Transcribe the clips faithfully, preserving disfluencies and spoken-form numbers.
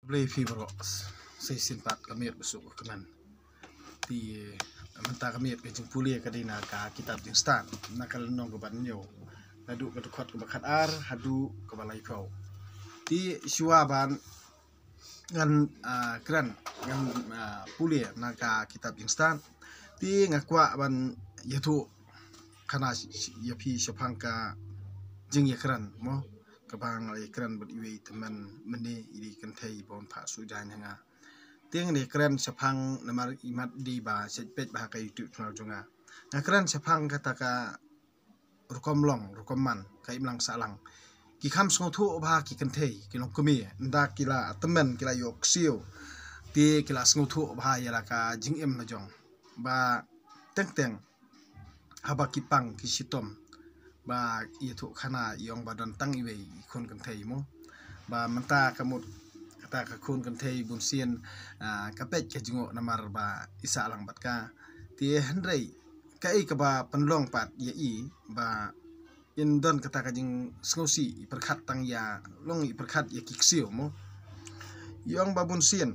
Blei phi baroh. Sa shisien pat ka miet ba suk ka kmen. Te mynta ka miet ka jingpule ka dei na ka kitab Jingstad, na ka lynnong kaba hynñiew, naduh ka dkhot kaba khatar haduh kaba laiphew. Te shuwa ban ngan, ah, kren, ngan, ah, pule na ka kitab Jingstad, te nga kwah ban ïathuh khana ïa phi shaphang ka jingïakren mo, kaba nga la ïakren bad iwei i tymmen mynne, i dei i kynthei ba wan phah suh jaiñ ha nga. Te ngan ïakren shaphang, namar imat dei ba shait peit bha ha ka YouTube channel jong nga, nga kren shaphang kata ka rukom long rukom man, ka imlang sahlang. Ki kham sngewthuh bha ki kynthei, ki longkmie, ynda ki la tymmen, ki la ïoh ksiew, te ki la sngewthuh bha ïa la ka jingim la jong. Ba teng teng haba ki pang ki shitom, ba ïathuh khana i ong ba don tang iwei i khun kynthei mo. Ba mynta ka mut kata ka khun kynthei bunsien, ah, ka peit ka jngoh namar ba i sah lang bad ka. Te hynrei kaei kaba pynlong pat ïa i ba in don kata ka jingsngewsih, i pyrkhat tang ïa, long i pyrkhat ïa ki ksiew mo. I ong ba bunsien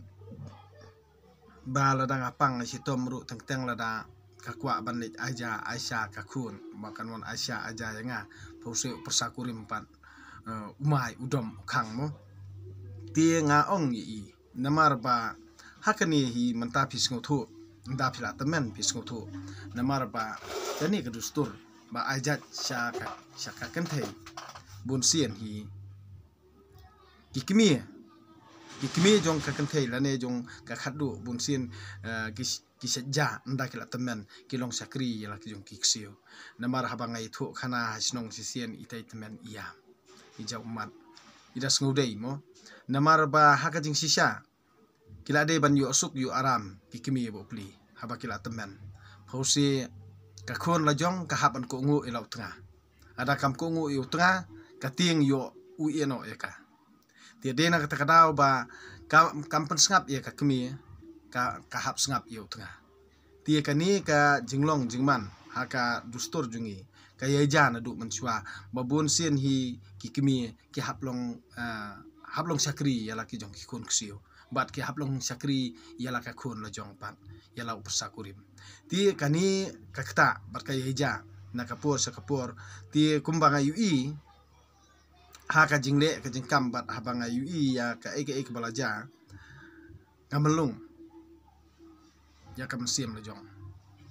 ba lada nga pang shitom ruh, teng teng lada ka kwah ban leit aja, aisha ka khun, ba kan wan aisha aja ïa nga, pha u shu pyrsa kurim pat, eh, u mai, u dom, u khang mo. Te nga ong ïa i, namar ba ha kane hi mynta phi sngewthuh, ynda phi la tymmen phi sngewthuh. Namar ba kane ka dustur ba ai jait sha ka, sha ka kynthei, bunsien hi ki kmie, ki kmie jong ka kynthei lane jong ka khatduh bunsien, eh, ki, ki shait ja ynda ki la tymmen, ki long shakri ïa la ki jong ki ksiew. Namar haba nga ïathuh khana ha shnong shisien, itai i tymmen i ïam, i jaw ummat, i da sngewdei mo. Namar ba ha ka jingshisha ki la dei ban ïoh suk ïoh aram ki kmie bapli haba ki la tymmen. Pha u shu ka khun la jong ka hap ban kohnguh ïa la u tnga. Lada kam kohnguh ïa u tnga, ka tieng ïoh u ïehnoh ïa ka. Te dei na kata ka daw ba ka, kam pynsngap ïa ka kmie, ka, ka hap sngap ïa u tnga. Te kane ka jinglong jingman ha ka dustur jong ngi ka ïai ja naduh mynshuwa, ba bunsien hi ki kmie ki hap long, ah, hap long shakri ïa la ki jong ki khun ksiew, bad ki hap long shakri ïa la ka khun la jong pat, ïa la u pyrsa kurim. Te kane ka ktah bad ka ïai ja na ka por sha ka por. Te kumba nga ïohi ha ka jingleh ka jingkam bad haba nga ïohi ïa kaei kaei kaba la ja, nga mlung ïa ka mynsiem la jong.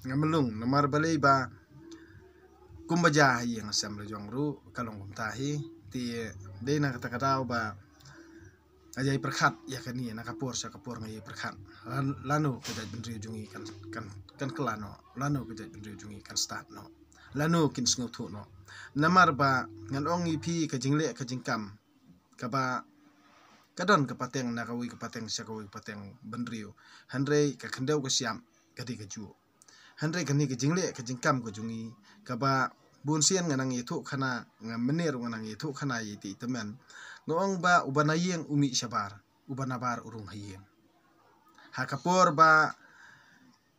Nga mlung namar balei ba kumba ja ha ïing ha sem la jong ruh ka long kumta hi. Te dei na kata ka daw ba nga ïai pyrkhat ïa kane, na ka por sha ka por nga ïai pyrkhat, lan-, lano ka jaitbynriew jong ngi kan, kan, kan kylla noh, lano ka jaitbynriew jong ngi kan stad noh, lano kin sngewthuh noh. Namar ba ngan ong ïa phi, ka jingleh ka jingkam kaba ka don ka pateng na kawei ka pateng sha kawei ka pateng bynriew, hynrei ka khyndew ka shyiap ka dei kajuh. Hynrei kane ka jingleh ka jingkam ka jong ngi, kaba bunsien nga nang ïathuh khana, nga mynne ruh nga nang ïathuh khana ïa itei i tymmen, nga ong ba uba na ïing u mih shabar, uba na bar u rung ha ïing. Ha ka por ba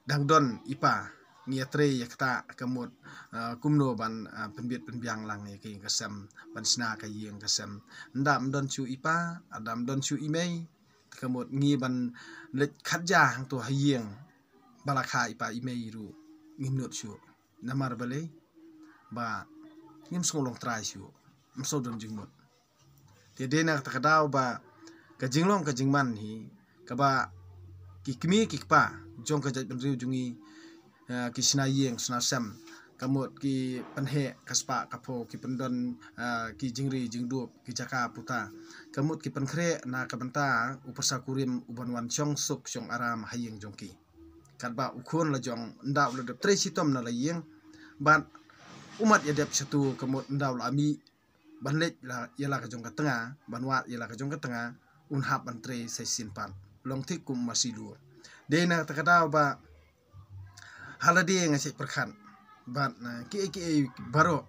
dang don i pa, ngi ïatrei ïa kata ka mut, ah, kumno ban, ah, pynbit pynbiang lang ïa ka ïing ka sem, ban shna ka ïing ka sem. Ynda ym don shuh i pa, ynda ym don shuh i mei, ka mut ngi ban leit khatja hangto ha ïing, ba la kha i pa i mei ruh ngim nud shuh. Namar balei? Ba ngim sngew long trai shuh, ym sngew don jingmut. Te dei na kata ka daw ba ka jinglong ka jingman hi, kaba ki kmie ki kpa jong ka jaitbynriew jong ngi, eh, ki shna ïing shna sem, ka mut ki pynheh ka spah ka phew, ki pyndon, eh, ki jingri jingdup, ki jaka puta, ka mut ki pynkhreh na ka bynta u pyrsa kurim u ban wan shong suk shong aram ha ïing jong ki. Katba u khun la jong, ynda u la dep trei shitom na la ïing, bad u mat ïa dep shatu, ka mut ynda u la mih ban leit la, ïa la ka jong ka tnga, ban wad ïa la ka jong ka tnga, un hap ban trei sa shisien pat, long thik kum u masi lur. Dei na kata ka daw ba ha lade nga shait pyrkhat bad, eh, kiei kiei baroh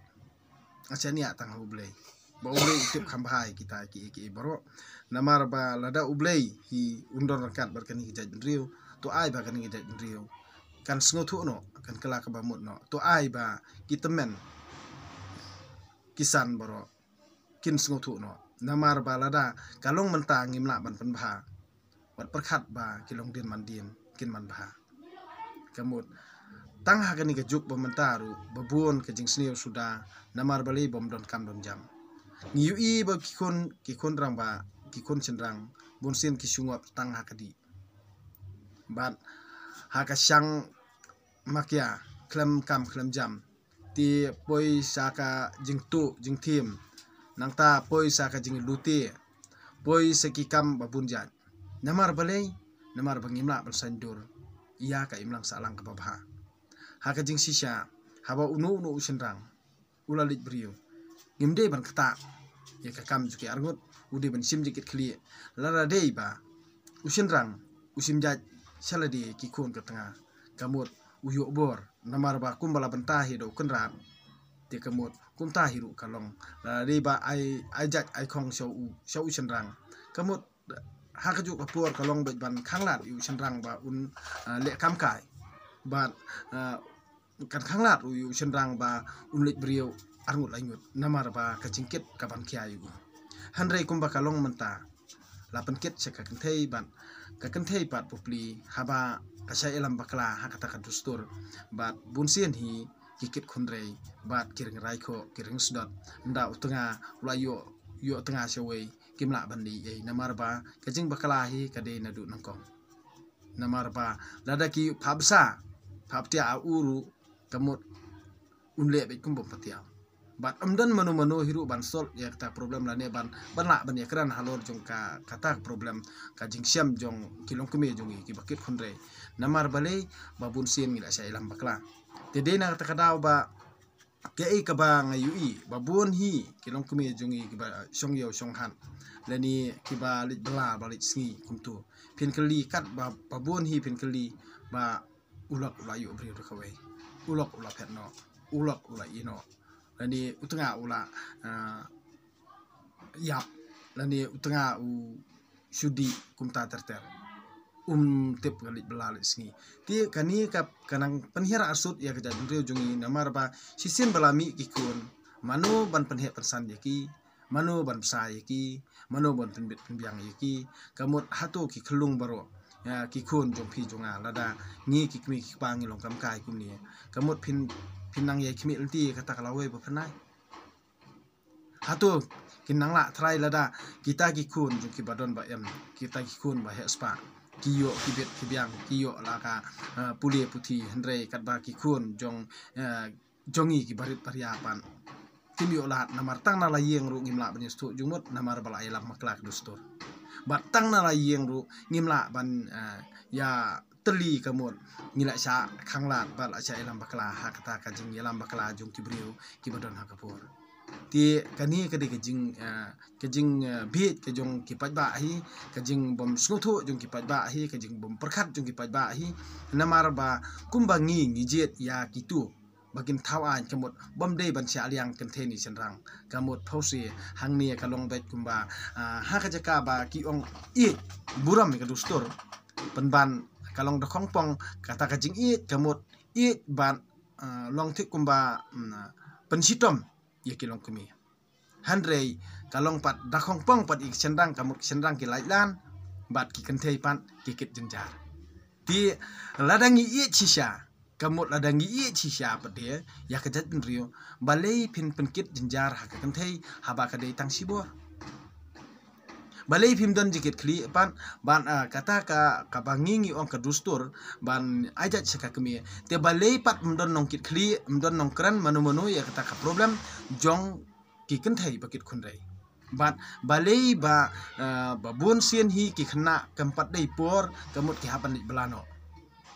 nga shaniah tang ha U Blei, ba U Blei u tip kham bha ïa kita kiei kiei baroh. Namar ba lada U Blei hi un don ryngkat bad kane ka jaitbynriew, to ai ba kane ka jaitbynriew kan sngewthuh noh, kan kylla kaba mut noh. To ai ba ki tymmen ki san baroh kin sngewthuh noh. Namar ba lada ka long mynta ngim lah ban pynbha, wat pyrkhat ba ki longdien mandien kin manbha. Kamut, tang ha kane ka juk ba mynta ruh ba bun ka jingsniew suda, namar balei bym don kam don jam. Ngi ïohi ba ki khun, ki khun rangbah, ki khun shynrang, bunsien ki shu ngop tang ha ka dih bad ha ka shang makia, khlem kam khlem jam. Te poi sa ka jingtuh jingthim, nangta poi sa ka jinglute, poi sa ki kam ba bun jait. Namar balei? Namar ba ngim lah ban saiñdur ïa ka imlang sahlang kaba bha. Ha ka jingshisha, haba uno uno u shynrang u la leit briew, ngim dei ban ktah ïa ka kam jong ki arngut, u dei ban shim jingkitkhlieh. Lada dei ba u shynrang u shim jait sha lade ki khun ka tnga, kamut u ïoh bor, namar ba kumba la bynta hi da u kynrad, te kamut kumta hi ruh ka long. Lada dei ba ai, ai jait ai khong sha u, sha u shynrang, kamut ha kajuh ka por ka long beit ban khanglad ïa u shynrang ba un, ah, leh kam kai. Bad, ah, kan khanglad ruh ïa u shynrang ba un leit briew arngut laingut, namar ba ka jingkit ka ban khia ïa u. Hynrei kumba ka long mynta, la pynkit sha ka kynthei bad ka kynthei pat pupli, haba ka shah ïalam bakla ha kata ka dustur, bad bunsien hi ki kit khunrei bad ki ring raikhoh, ki ring sdot. Ynda u tnga u la ïoh, ïoh tnga shawei, kim lah ban leh ei ei, namar ba ka jingbakla hi ka dei naduh nyngkong. Namar ba lada ki phah bsa, phah btiah ha u ruh, kamut un leh beit kum bym patiaw. Bad ym don mano mano hi ruh ban solve ïa kata problem lane ban, ban lah ban ïakren halor jong ka, kata problem, ka jingshem jong ki longkmie jong ngi kiba kit khunrei. Namar balei? Ba bunsien ngi la shah ïalam bakla. Te dei na kata ka daw ba kaei kaba nga ïohi, ba bun hi ki longkmie jong ngi kiba shong ïew shong hat, lane kiba leit bylla ba leit sngi kumto. Phin kylli kat ba, ba bun hi phin kylli ba u lok u la ïoh briew da kawei, u lok u la phet noh, u lok u la ïeh noh, lane u tnga u la, ah, ïap, lane u tnga u shu dih kumta ter ter. Um tip ka leit bylla leit sngi. Te kane ka, ka nang pynhiar arsut ïa ka jaitbynriew jong ngi, namar ba shisien ba la mih ki khun, mano ban pynheh pynsan ïa ki, mano ban bsa ïa ki, mano ban pynbit pynbiang ïa ki. Kamut hato ki khyllung baroh, ïa ki khun jong phi jong nga, lada ngi ki kmie ki kpa ngi long kam kai kumne, kamut phin, phin nang ïai khmih lynti ïa kata ka lawei ba pynai? Hato kin nang lah trai lada kita ki khun jong kiba don ba em, kita ki khun ba heh spah, ki ïoh ki bit ki biang, ki ïoh la ka, eh, pule puthi, hynrei katba ki khun jong, eh, jong ngi kiba rit baria pat kim ïoh lad, namar tang na la ïing ruh ngim lah ban ïa sngewthuh jingmut, namar ba la ïalam bakla ka dustur. Bad tang na la ïing ruh ngim lah ban, eh, ïa tylli, kamut ngi la shah khanglad bad la shah ïalam bakla ha kata ka jingïalam bakla jong ki briew kiba don ha ka por. Te kane ka dei ka jing, eh, ka jing, eh, bieit ka jong ki paidbah hi, ka jingbym sngewthuh jong ki paidbah hi, ka jingbym pyrkhat jong ki paidbah hi. Namar ba kumba ngi ngi jied ïa kitu ba kin thaw aiñ, kamut bym dei ban shah liang kynthei ne shynrang. Kamut phewse hangne ka long beit kumba, ah, ha ka jaka ba ki ong ïeit burom ïa ka dustur, pynban ka long da khongpong kata ka jingïeit, kamut ïeit bad, ah, long thik kumba, mm, pynshitom ïa ki longkmie. Hynrei ka long pat da khongpong pat ïa ki shynrang, kamut ki shynrang ki lait lan bad ki kynthei pat ki kit jynjar. Te lada ngi ïeit shisha, kamut lada ngi ïeit shisha pat de ïa ka jaitbynriew, balei phin pynkit jynjar ha ka kynthei haba ka dei tang shibor? Balei phim don jingkitkhlieh pat ban, ah, kata ka, kaba ngi ngi ong ka dustur ban ai jait sha ka kmie? Te balei pat ym don nongkitkhlieh, ym don nongkren mano mano ïa kata ka problem jong ki kynthei ba kit khunrei? Bad balei ba, eh, ba bunsien hi ki khynnah kam pat dei por, kamut ki hap ban leit bylla noh,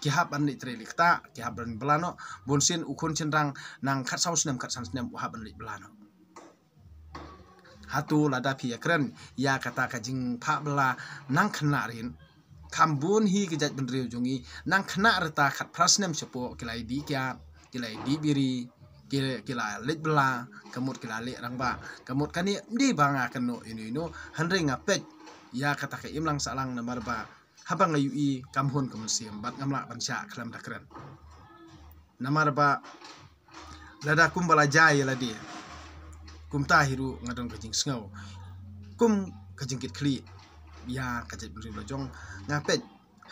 ki hap ban leit trei leit ktah, ki hap ban bylla noh? Bunsien u khun shynrang nang khatsaw snem, khatsan snem u hap ban leit bylla noh. Hato lada phi ïakren ïa kata ka jingphah bylla nang khynnah rit, kham bun hi ki jaitbynriew jong ngi nang khynnah rta khatphra snem shapoh ki la ïa dih kiad, ki la ïa dih biri, ki, ki la leit bylla, kamut ki la leh rangbah. Kamut kane ym dei ba nga kynnoh ino ino, hynrei nga peit ïa kata ka imlang sahlang, namar ba haba nga ïohi kam hun ka mynsiem bad ngam lah ban shah khlem da kren. Namar ba lada kumba la jia ïa lade, kumta hi ruh nga don ka jingsngew kum ka jingkitkhlieh. ïa ka jaitbynriew la jong. Nga peit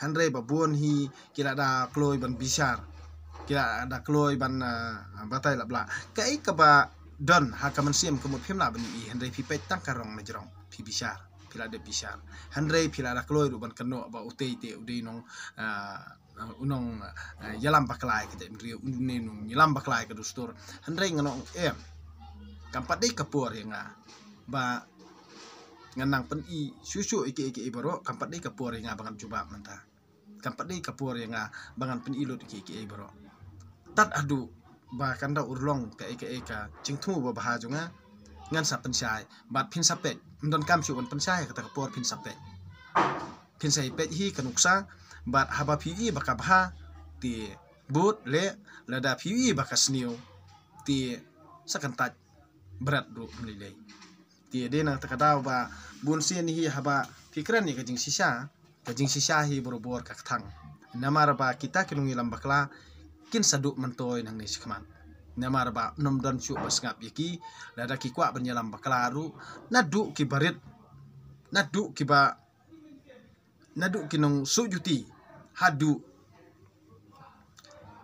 hynrei ba bun hi ki la da kloi ban bishar, ki la da kloi ban, ah, batai lap la. Kaei kaba don ha ka mynsiem ka mut phim lah ban ïohi, hynrei phi peit tang ka rong na jrong phi bishar, phi la dep bishar. Hynrei phi la da kloi ruh ban kynnoh ba utei te u dei nong, ah, u nong, ah, ïalam bakla ïa ka jaitbynriew, u dei nong ïalam bakla ïa ka dustur. Hynrei ngan ong em, kam pat dei ka por ïa nga ba ngan nang pyni shuh shuh ïa kiei kiei baroh, kam pat dei ka por ïa nga ba ngan jubab mynta. Kam pat dei ka por ïa nga ba ngan pyni lut ïa kiei kiei baroh. Tad haduh ba kan da urlong kaei kaei ka jingthmu babha jong nga, ngan sa pynshai bad phin sa peit. Ym donkam shuh ban pynshai, kata ka por phin sa peit. Phin sa ïa peit hi ka nuksa, bad haba phi ïohi ba ka bha te bud leh, lada phi ïohi ba ka sniew te sa kyntait bret ruh ym lei lei. Te dei na kata ka daw ba bun sien hi haba phi kren ïa ka jingshisha, ka jingshisha hi barabor ka kthang. Namar ba kita ki nongïalam bakla kin sa duh myntoi nangne shakhmat. Namar ba ym don shuh ba sngap ïa ki, lada ki kwah ban ïalam bakla ruh, naduh ki barit, naduh kiba, naduh ki nongsuh juti haduh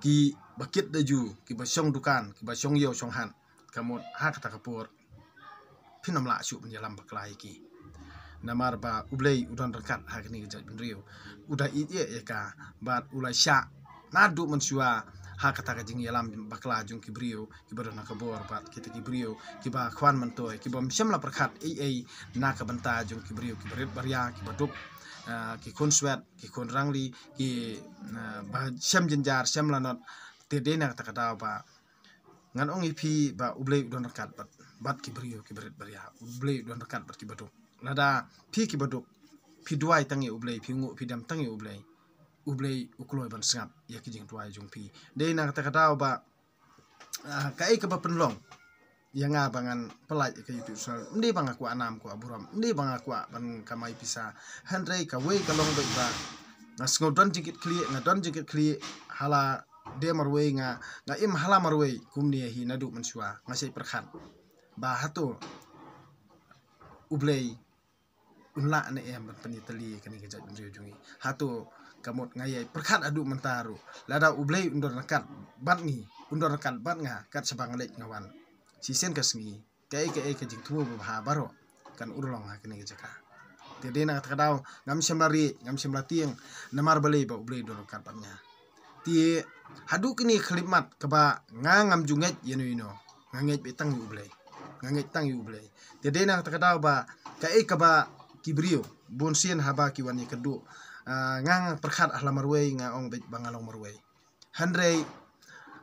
kiba kit da ju, kiba shong dukan, kiba shong ïew shong hat. Ka mut ha kata ka por phin ym lah shuh ban ïalam bakla ïa ki. Namar ba U Blei u don ryngkat ha kane ka jaitbynriew. U da ïeit ïa ka bad u la shah naduh mynshuwa ha kata ka jingïalam bakla jong ki briew kiba don ha ka bor bad kita ki briew kiba khwan myntoi, kiba ym shym la pyrkhat ei ei na ka bynta jong ki briew kiba rit baria, kiba duk, ah, ki khun swet, ki khun rangli, ki, ah, ba shem jynjar, shem lanot. Te dei na kata ka daw ba ngan ong ïa phi ba U Blei u don ryngkat bad, bad ki briew kiba rit baria. U Blei u don ryngkat bad kiba duk. Lada phi kiba duk phi duwai tang ïa U Blei, phi nguh phi dem tang ïa U Blei, U Blei u kloi ban sngap ïa ki jingduwai jong phi. Dei na kata ka daw ba, ah, kaei kaba pynlong ïa nga ba ngan pynlait ïa ka YouTube channel, ym dei ba nga kwah nam kwah burom, ym dei ba nga kwah ban kamai pisa. Hynrei kawei ka long beit ba nga sngew don jingkitkhlieh, nga don jingkitkhlieh ha la de marwei, nga, nga im ha la marwei kumne hi naduh mynshuwa, nga shait pyrkhat ba hato U Blei un lah ne em ban pynïatylli kane ka jaitbynriew jong ngi. Hato ka mut nga ïai pyrkhat haduh mynta ruh, lada U Blei un don ryngkat bad ngi, un don ryngkat bad nga kat shaba nga leit nga wan, shisien ka sngi kaei kaei ka jingthmu babha baroh kan urlong ha kane ka jaka. Te dei na kata ka daw ngam shym la rieh, ngam shym la tieng, namar balei ba U Blei u don ryngkat bad nga. Te haduh kine khyllipmat kaba nga ngam ju ngeit ïano ïano, nga ngeit beit tang ïa U Blei, nga ngeit tang ïa U Blei. Te dei na kata ka daw ba kaei kaba ki briew bun sien haba ki wan ïakynduh, ah, nga, nga pyrkhat ha la marwei nga ong beit ba nga long marwei. Hynrei,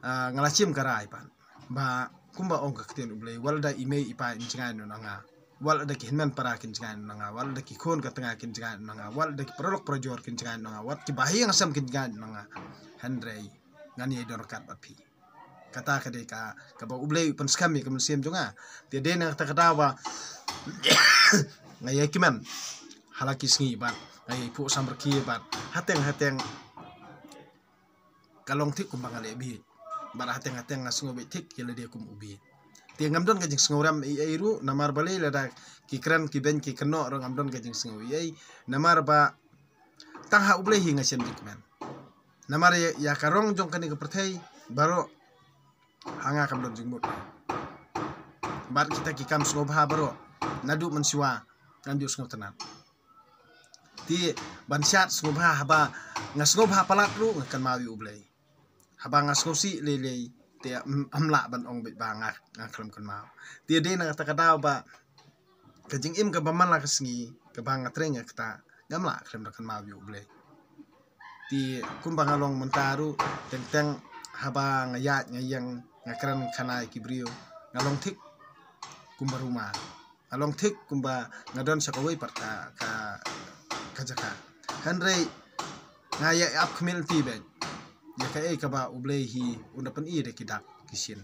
ah, nga la shim ka rai pat ba kumba ong ka ktien U Blei, wat lada i mei i pa in jngai noh na nga, wat lada ki hynmen para kin jngai noh na nga, wat lada ki khun ka tnga kin jngai noh na nga, wat lada ki paralok parajor kin jngai noh na nga, wat ki bahaïing hasem kin jngai noh na nga, hynrei ngan ïai don ryngkat bad phi. Kata ka dei ka, kaba U Blei u pynskhem ïa ka mynsiem jong nga. Te dei na kata ka daw ba nga ïai kmen ha la ki sngi bad nga ïai phuh samrkhie bad hateng hateng ka long thik kumba nga leh bieit, bad hateng hateng nga sngew beit thik ïa lade kum u bieit. Te ngam don ka jingsngewrem ei ei ruh, namar balei lada ki kren ki beiñ ki kynnoh ruh ngam don ka jingsngew ei ei, namar ba tang ha U Blei hi nga shem jingkmen. Namar ïa, ïa ka rong jong kane ka pyrthei baroh ha nga kam don jingmut. Bad kita ki kam sngewbha baroh naduh mynshuwa ngam ju sngewtynnat. Te ban shad sngewbha, haba nga sngewbha palat ruh nga kynmaw ïa U Blei. Haba nga sngewsih lei lei te ym, ym lah ban ong beit ba nga, nga khlem kynmaw. Te dei na kata ka daw ba ka jingim kaba man la ka sngi kaba nga trei nga kata, ngam lah khlem da kynmaw ïa U Blei. Te kumba nga long mynta ruh, teng teng haba nga ïaid nga ïeng nga kren khana ïa ki briew, nga long thik kumba ruma. Nga long thik kumba nga don sha kawei pat ka, ka, ka jaka. Hynrei nga ïa ap khmih lynti beit ïa kaei kaba U Blei hi un da pyni da ki dak ki shin.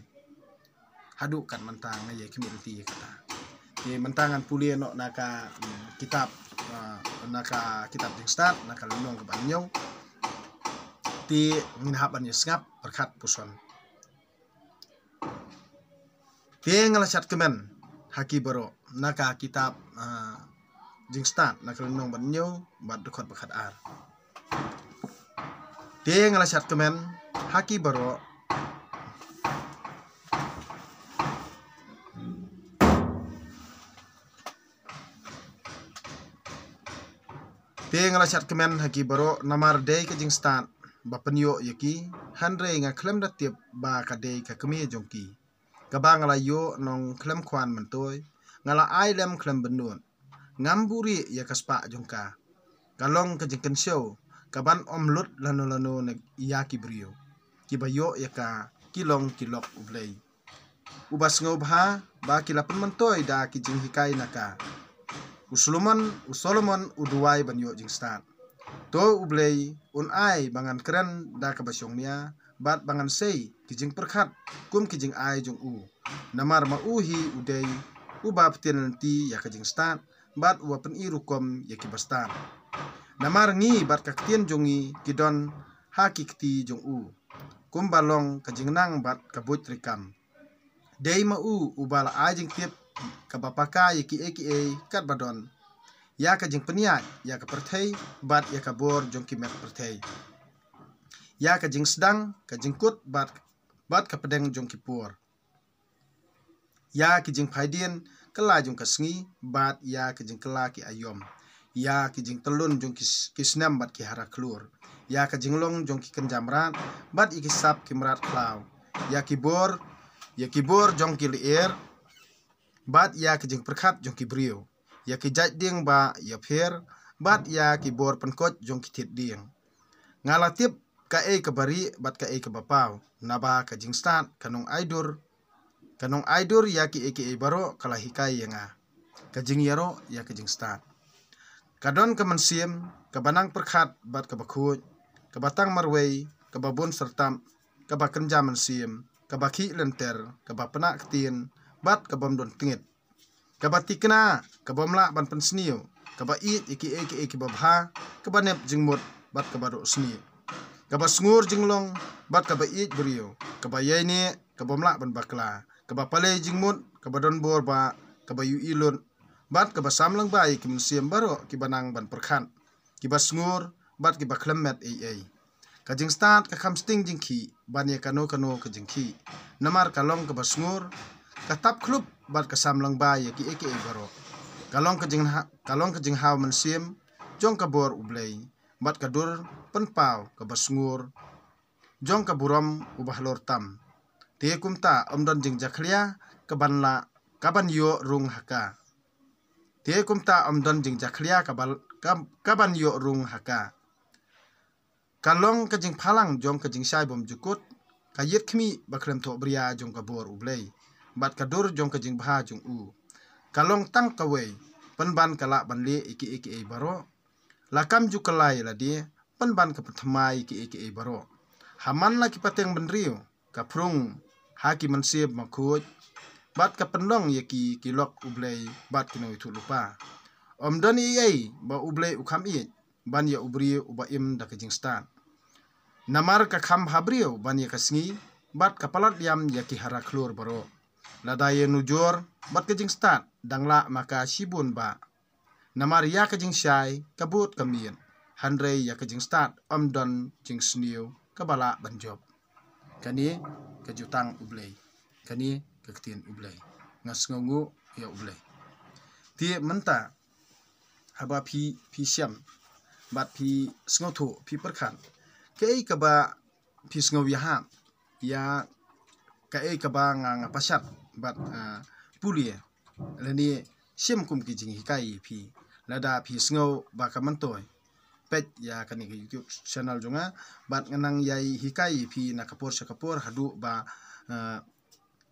Haduh kat mynta nga ïa khmih lynti ïa kata. Te mynta ngan pule noh na ka, mm, kitab, ah, na ka kitab Jingstad, na ka lynnong kaba hynñiew. Te ngin hap ban ïa sngap pyrkhat puson. Te nga la shad kmen ha ki baroh na ka kitab, ah, jingstad na ka lynnong ba hynñiew bad dkhot ba khatar. Te nga la shad kmen ha ki baroh. Te nga la shad kmen ha ki baroh namar dei ka jingstad ba pynïoh ïa ki, hynrei nga khlem da tip ba ka dei ka kmie jong ki. Kaba nga la ïoh nongkhlem khwan myntoi, nga la ai lem khlem bynnud. Ngam buhrieh ïa ka spah jong ka. Ka long ka jingkynshew kaban ym lut lano lano na ïa ki briew. Kiba ïoh ïa ka ki long ki lok U Blei. Uba sngewbha ba ki la pynmyntoi da ki jinghikai na ka. U Solomon, u Solomon u duwai ban ïoh jingstad. To U Blei un ai ba ngan kren da kaba shongnia bad ba ngan sei ki jingpyrkhat kum ki jingai jong u. Namar ma u hi u dei uba pyntian lynti ïa ka jingstad bad uba pyni rukom ïa kiba stad. Namar ngi bad ka ktien jong ngi ki don ha ki kti jong u, kumba long ka jingnang bad ka buit treikam. Dei ma u uba la ai jingtip kaba paka ïa kiei kiei katba don, ïa ka jingpynïaid ïa ka pyrthei bad ïa ka bor jong ki met pyrthei, ïa ka jingsdang, ka jingkut bad, bad ka pdeng jong ki por, ïa ki jingphaidien kylla jong ka sngi bad ïa ki jingkylla ki aïom, ïa ki jingtyllun jong ki, ki snem bad ki hara khlur, ïa ka jinglong jong ki kynja mrad bad ïa ki sap ki mrad khlaw, ïa ki bor, ïa ki bor jong ki lyer bad ïa ki jingpyrkhat jong ki briew, ïa ki jait dieng ba ïapher bad ïa ki bor pynkoit jong ki thied dieng. Nga la tip kaei kaba rieh bad kaei kaba paw, naba ka jingstad ka nongai dur, ka nongai dur ïa kiei kiei baroh ka la hikai ïa nga, ka jingïaroh ïa ka jingstad. Ka don ka mynsiem kaba nang pyrkhat bad kaba khuid, kaba tang marwei, kaba bun syrtap, kaba kynja mynsiem, kaba khih lynter, kaba pynah ktien bad kabym don tngit, kaba tikna, kabym lah ban pynsniew, kaba ïeit ïa kiei kiei kiba bha, kaba nep jingmut bad kaba dohsniew, kaba sngur jinglong bad kaba ïeit briew, kaba ïaineh, kabym lah ban bakla, kaba palei jingmut, kaba don bor ba, kaba ïohi lut bad kaba sam lyngba ïa ki mynsiem baroh kiba nang ban pyrkhat, kiba sngur bad kiba khlem met ei ei. Ka jingstad ka kham sting jingkhih ban ïa kano kano ka jingkhih, namar ka long kaba sngur, ka tap khlop bad ka sam lyngba ïa kiei kiei baroh. Ka long ka jingha-, ka long ka jinghaw mynsiem jong ka bor U Blei bad ka dur pynpaw kaba sngur jong ka burom uba halor tam. Te kumta ym don jingjakhlia kaban la, kaban ïoh rung ha ka. Te kumta ym don jingjakhlia kaba, ka, kaban ïoh rung ha ka. Ka long ka jingphalang jong ka jingshai bymjukut, ka ïit khmih ba khlem thohbria jong ka bor U Blei bad ka dur jong ka jingbha jong u. Ka long tang kawei, pynban ka lah ban leh ïa kiei kiei baroh. La kam ju kylla ïa lade, pynban ka pynthymmai ïa kiei kiei baroh. Ha man la ki pateng bynriew, ka phrung ha ki mynsiem makhuid bad ka pynlong ïa ki ki lok U Blei bad ki nongïathuhlypa. Ym don ei ei ba U Blei u kham ïeit ban ïa u briew uba im da ka jingstad. Namar ka kham ha briew ban ïa ka sngi bad ka palat ïam ïa ki hara khlur baroh. Lada ïa nujor bad ka jingstad dang lah ma ka shibun ba. Namar ïa ka jingshai ka bud ka miet, hynrei ïa ka jingstad ym don jingsniew kaba lah ban jop. Kane ka jutang U Blei, kane ka ktien U Blei. Nga sngewnguh ïa U Blei. Te mynta haba phi, phi shem bad phi sngewthuh, phi pyrkhat, kaei kaba phi sngew ïahap ïa kaei kaba nga, nga pashat bad, ah, pule lane shim kum ki jinghikai ïa phi. Lada phi sngew ba ka myntoi, peit ïa kane ka YouTube channel jong nga bad nga nang ïai hikai ïa phi na ka por sha ka por haduh ba, ah,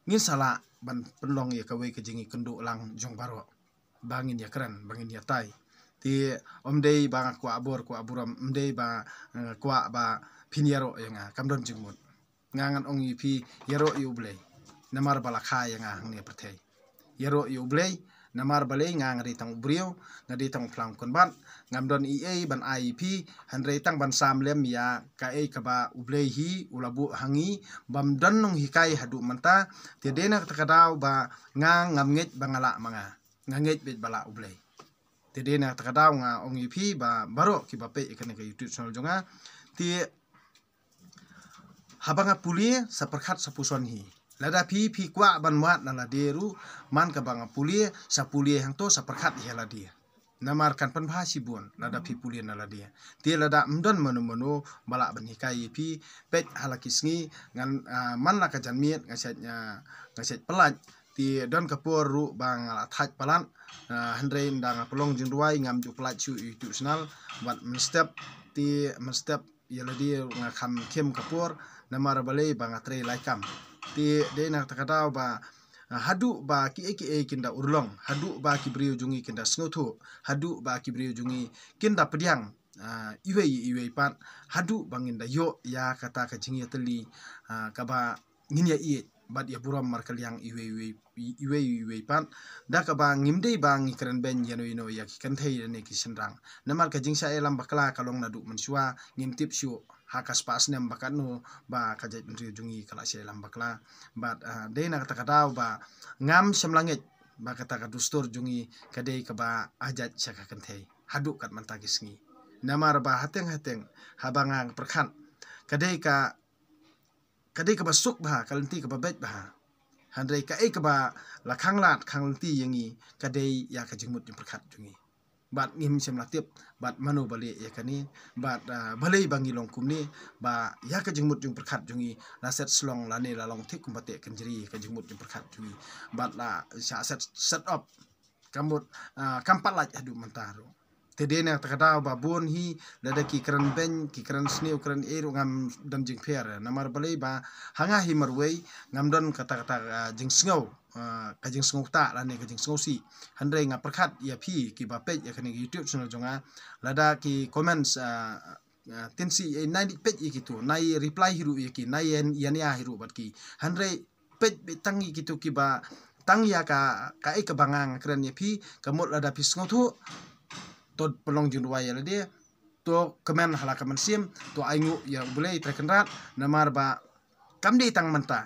ngin sa lah ban pynlong ïa kawei ka jingïakynduh lang jong baroh ba ngin ïakren, ba ngin ïatai. Te ym dei ba nga kwah bor kwah burom, ym dei ba, eh, kwah ba phin ïaroh ïa nga, kam don jingmut. Nga ngan ong ïa phi, ïaroh ïa U Blei namar ba la kha ïa nga hangne pyrthei. Ïaroh ïa U Blei namar balei nga, nga dei tang u briew, nga dei tang u phlang u kynbat. Ngam don ei ei ban ai ïa phi, hynrei tang ban sam lem ïa kaei kaba U Blei hi u la buh ha ngi, bym don nonghikai haduh mynta. Te dei na kata ka daw ba nga ngam ngeit ba nga lah ma nga. Nga ngeit beit ba lah U Blei. Te dei na kata ka daw nga ong ïa phi ba baroh kiba peit ïa kane ka YouTube channel jong nga, te haba nga pule, sa pyrkhat sa puson hi. Lada phi, phi kwah ban wad na lade ruh, man kaba nga pule, sa pule hangto, sa pyrkhat ïa lade. Namar kan pynbha shibun lada phi pule na lade. Te lada ym don mano mano ba lah ban hikai ïa phi, peit ha la ki sngi, ngan, ah, man la ka janmiet nga shet, ah, nga shet palat. Te don ka por ruh ba nga la thait palat, ah, hynrei ynda nga pynlong jingduwai ngam ju palat shuh ïa u YouTube channel. Bad mynstep, te mynstep ïa lade nga kham khim ka por, namar balei ba nga trei lai kam. Te dei na kata ka daw ba, ah, haduh ba kiei kiei kin da urlong, haduh ba ki briew jong ngi kin da sngewthuh, haduh ba ki briew jong ngi kin da pdiang, ah, iwei iwei pat, haduh ba ngin da ïoh ïa kata ka jingïatylli, ah, kaba ngin ïa ïeit bad ïa burom markylliang iwei iwei, iwei iwei pat. Da kaba ngim dei ba ngi kren beiñ ïano ïano ïa ki kynthei lane ki shynrang. Namar ka jingshah ïalam bakla ka long naduh mynshuwa, ngim tip shuh ha ka spah snem ba katno ba ka jaitbynriew jong ngi ka la shah ïalam bakla. Bad, ah, dei na kata ka daw ba ngam shym la ngeit ba kata ka dustur jong ngi ka dei kaba ajait sha ka kynthei haduh kat mynta ki sngi. Namar ba hateng hateng haba nga pyrkhat, ka dei ka, ka dei kaba suk bha, ka lynti kaba beit bha. Hynrei kaei kaba la khanglad khanglynti ïa ngi, ka dei ïa ka jingmut jingpyrkhat jong ngi. Bad ngim shym la tip bad mano ba leh ïa kane, bad, ah, balei ba ngi long kumne, ba ïa ka jingmut jingpyrkhat jong ngi la set shlong lane la long thik kumba teh kynjri ka jingmut jingpyrkhat jong ngi. Bad la shah set, set up, ka mut, ah, kam pat lait haduh mynta ruh. Te dei na kata ka daw ba bun hi, lada ki kren beiñ, ki kren sniew, kren ei ruh ngam don jingpher. Namar balei ba ha nga hi marwei ngam don kata, kata, ah, jingsngew, ah, ka jingsngewtah lane ka jingsngewsih. Hynrei nga pyrkhat ïa phi kiba peit ïa kane ka YouTube channel jong nga, lada ki comments, ah, ah, tin si, eh, nai peit ïa kito, nai reply hi ruh ïa ki, nai ïa, ïa nia hi ruh bad ki. Hynrei peit beit tang ïa kito kiba tang ïa ka, kaei kaba nga kren ïa phi, ka mut lada phi sngewthuh, to pynlong jingduwai ïa lade, to kmen ha la ka mynsiem, to ainguh ïa U Blei Trai Kynrad, namar ba kam dei tang mynta.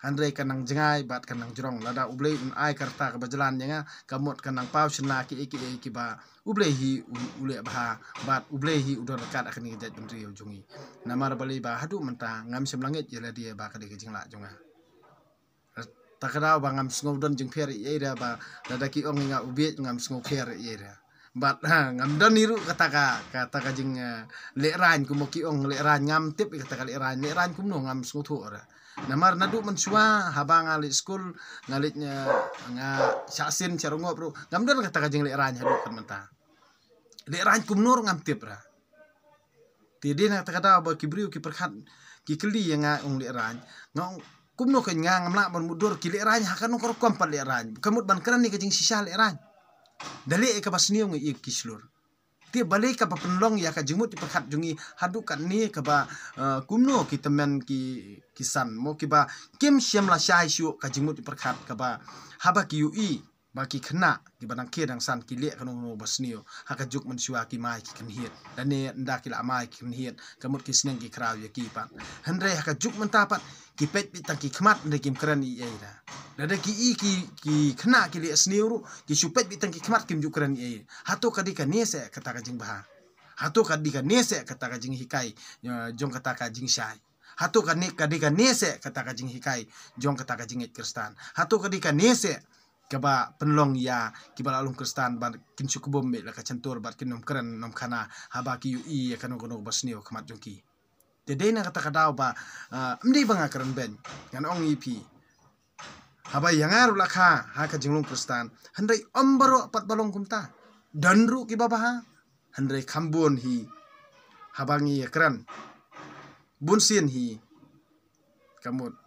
Hynrei kan nang jngai bad kan nang jrong, lada U Blei un ai ka rta kaba jlan ïa nga, ka mut kan nang paw shynna kiei kiei kiba U Blei hi u, u leh bha, bad U Blei hi u don ryngkat ha kane ka jaitbynriew jong ngi. Namar balei ba haduh mynta ngam shym la ngeit ïa lade ba ka dei ka jinglah jong nga. Ta ka daw ba ngam sngew don jingpher ïa ei da ba, lada ki ong ïa nga u bieit ngam sngew pher ïa ei da. Bad, ha, ngam don hi ruh kata ka, kata ka jing, eh, lehraiñ, kumno ki ong lehraiñ, ngam tip ïa kata ka lehraiñ, lehraiñ kumno ngam sngewthuh ruh. Namar naduh mynshuwa haba nga leit skul, nga leit, eh, nga shah sien sha rungop ruh, ngam don kata ka jinglehraiñ haduh kat mynta. Lehraiñ kumno ruh ngam tip ruh. Te dei na kata ka daw ba ki briew ki pyrkhat, ki kylli ïa nga, ong lehraiñ. Nga ong kumno ka nga ngam lah ban mutdur ki lehraiñ, ha kano ka rukom pat lehraiñ. Ka mut ban kren ïa ka jingshisha lehraiñ. Da leh ïa kaba sniew nga ïa ki shlur. Te balei kaba pynlong ïa ka jingmut jingpyrkhat jong ngi haduh katne kaba, eh, kumno ki tymmen ki, ki san mo kiba kim shym la shai shuh ka jingmut jingpyrkhat kaba haba ki ïohi ba ki khynnah kiba dang khie dang san ki leh kano kano ba sniew, ha ka juk mynshuwa ki mai ki kynhied. Lane ynda ki la mai ki kynhied, ka mut ki sneng ki khraw ïa ki pat. Hynrei ha ka juk mynta pat, ki peit beit tang ki khmat, hynrei kim kren ei ei da. Lada ki i ki, ki khynnah ki leh sniew ruh, ki shu peit beit tang ki khmat, kim ju kren ei ei. Hato ka dei kane seh kata ka jingbha? Hato ka dei kane seh kata ka jinghikai, eh, jong kata ka jingshai? Hato ka ne, ka dei kane seh kata ka jinghikai jong kata ka jingngeit Khristan? Hato ka dei kane seh kaba pynlong ïa kiba la long Khristan ba kin shu kbum beit la ka chantur bad kin nym kren nym khana haba ki ïohi ïa kano kano ba sniew ha khmat jong ki? Te dei na kata ka daw ba, ah, ym dei ba nga kren beiñ, ngan ong ïa phi. Haba ïa nga ruh la kha ha ka jinglong Khristan, hynrei ym baroh pat ba long kumta. Don ruh kiba bha, hynrei kham bun hi haba ngi ïa kren. Bun sien hi ka mut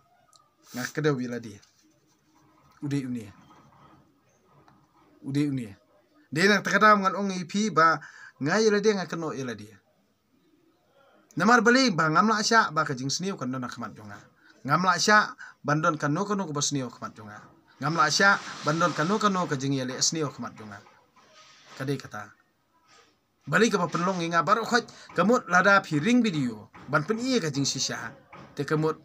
nga kdew ïa lade. U dei une. U dei une. Dei na kata ka daw ngan ong ïa phi ba nga ïa lade nga kynnoh ïa lade. Namar balei ba ngam lah shah ba ka jingsniew kan don ha khmat jong nga. Ngam lah shah ban don kano kano kaba sniew ha khmat jong nga. Ngam lah shah ban don kano kano ka jingïaleh sniew ha khmat jong nga. Ka dei kata. Balei kaba pynlong ïa nga baroh khoit, ka mut lada phi ring video ban pyni ïa ka jingshisha, te ka mut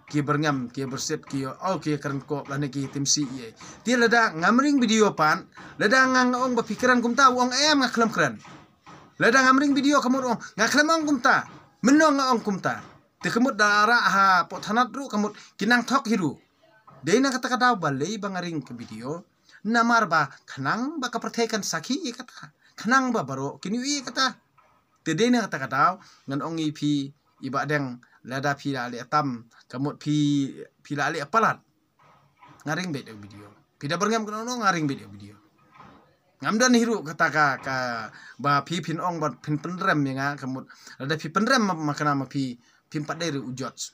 ki byrngem, ki byrsit, ki, oh, ki kren kop lane ki timsi ïa. Te lada ngam ring video pat, lada nga nga ong ba phi kren kumta, u ong em nga khlem kren. Lada ngam ring video ka mut ong nga khlem ong kumta. Mynno nga ong kumta. Te ka mut da rah hapoh thanat ruh ka mut ki nang thok hi ruh. Dei na kata ka daw balei ba nga ring ka video. Namar ba khnang ba ka pyrthei kan sakhi ïa kata. Khnang ba baroh kin ïohi ïa kata. Te dei na kata ka daw ngan ong ïa phi, i Bahdeng, lada phi la leh tam ka mut phi, phi la leh palat. Nga ring beit ïa video. Phi da byrngem kano kano nga ring beit ïa video. Ngam don hi ruh kata ka, ka ba phi phin ong ba phin pynrem ïa nga ka mut. Lada phi pynrem ma, ma kane ma phi, phim pat dei ruh u judge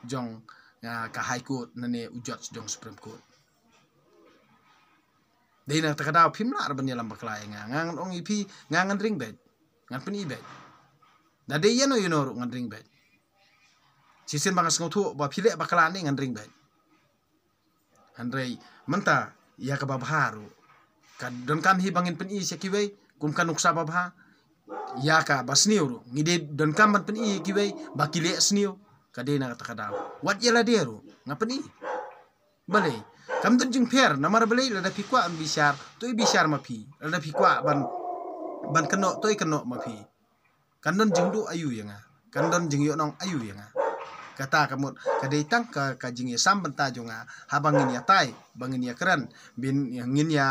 jong, ah, ka High Court lane u judge jong Supreme Court. Dei na kata ka daw phim lah ruh ban ïalam bakla ïa nga. Nga ngan ong ïa phi, nga ngan ring beit. Ngan pyni beit. Da dei ïano ïano ruh ngan ring beit. Shisien ba nga sngewthuh ba phi leh bakla ne ngan ring beit. Hynrei mynta ïa kaba bha ruh ka donkam hi ba ngin pyni sha kiwei kum ka nuksa babha. Ïa kaba sniew ruh ngi dei donkam ban pyni ïa kiwei ba ki leh sniew. Ka dei na kata ka daw wat ïa lade ruh nga pyni. Balei? Kam don jingpher, namar balei? Lada phi kwah ban bishar, to i bishar ma phi. Lada phi kwah ban, ban kynnoh, to i kynnoh ma phi. Kan don jingduh aïu ïa nga? Kan don jingïohnong aïu ïa nga? Kata ka mut ka dei tang ka, ka jingïasam bynta jong nga. Haba ngin ïatai, ba ngin ïakren, ba ngin ïa,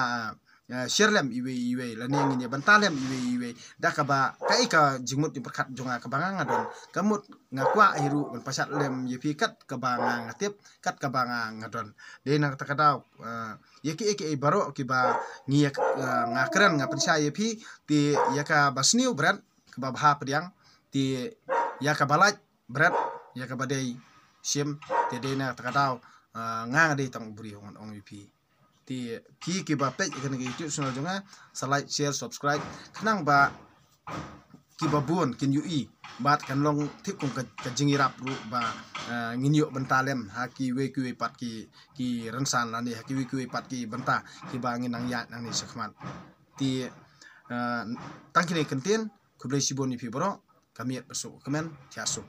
eh, share lem iwei iwei, lane ngin ïabynta lem iwei iwei. Da kaba kaei ka jingmut jingpyrkhat jong nga kaba nga nga don. Ka mut nga kwah hi ruh ban pashat lem ïa phi kat kaba nga nga tip, kat kaba nga nga don. Dei na kata ka daw, eh, ïa kiei kiei baroh kiba ngi ïa, eh, nga kren nga pynshai ïa phi, te ïa kaba sniew bret, kaba bha pdiang, te ïa kaba lait bret, ïa kaba dei shim, te dei na kata ka daw, eh, nga nga dei tang u briew ngan ong ïa phi. Te phi kiba peit ïa kane ka YouTube channel jong nga, sa like, share, subscribe. Khnang ba kiba bun kin ïohi bad kan long tip kum ka, ka jingïarap ruh ba, eh, ngin ïoh bynta lem ha kiwei kiwei pat ki, ki rynsan lane ha kiwei kiwei pat ki bynta kiba ngin nang ïaid nangne shakhmat. Te, eh, tang kine kyntien, khublei shibun ïa phi baroh, ka miet ba suk kmen, thiah suk.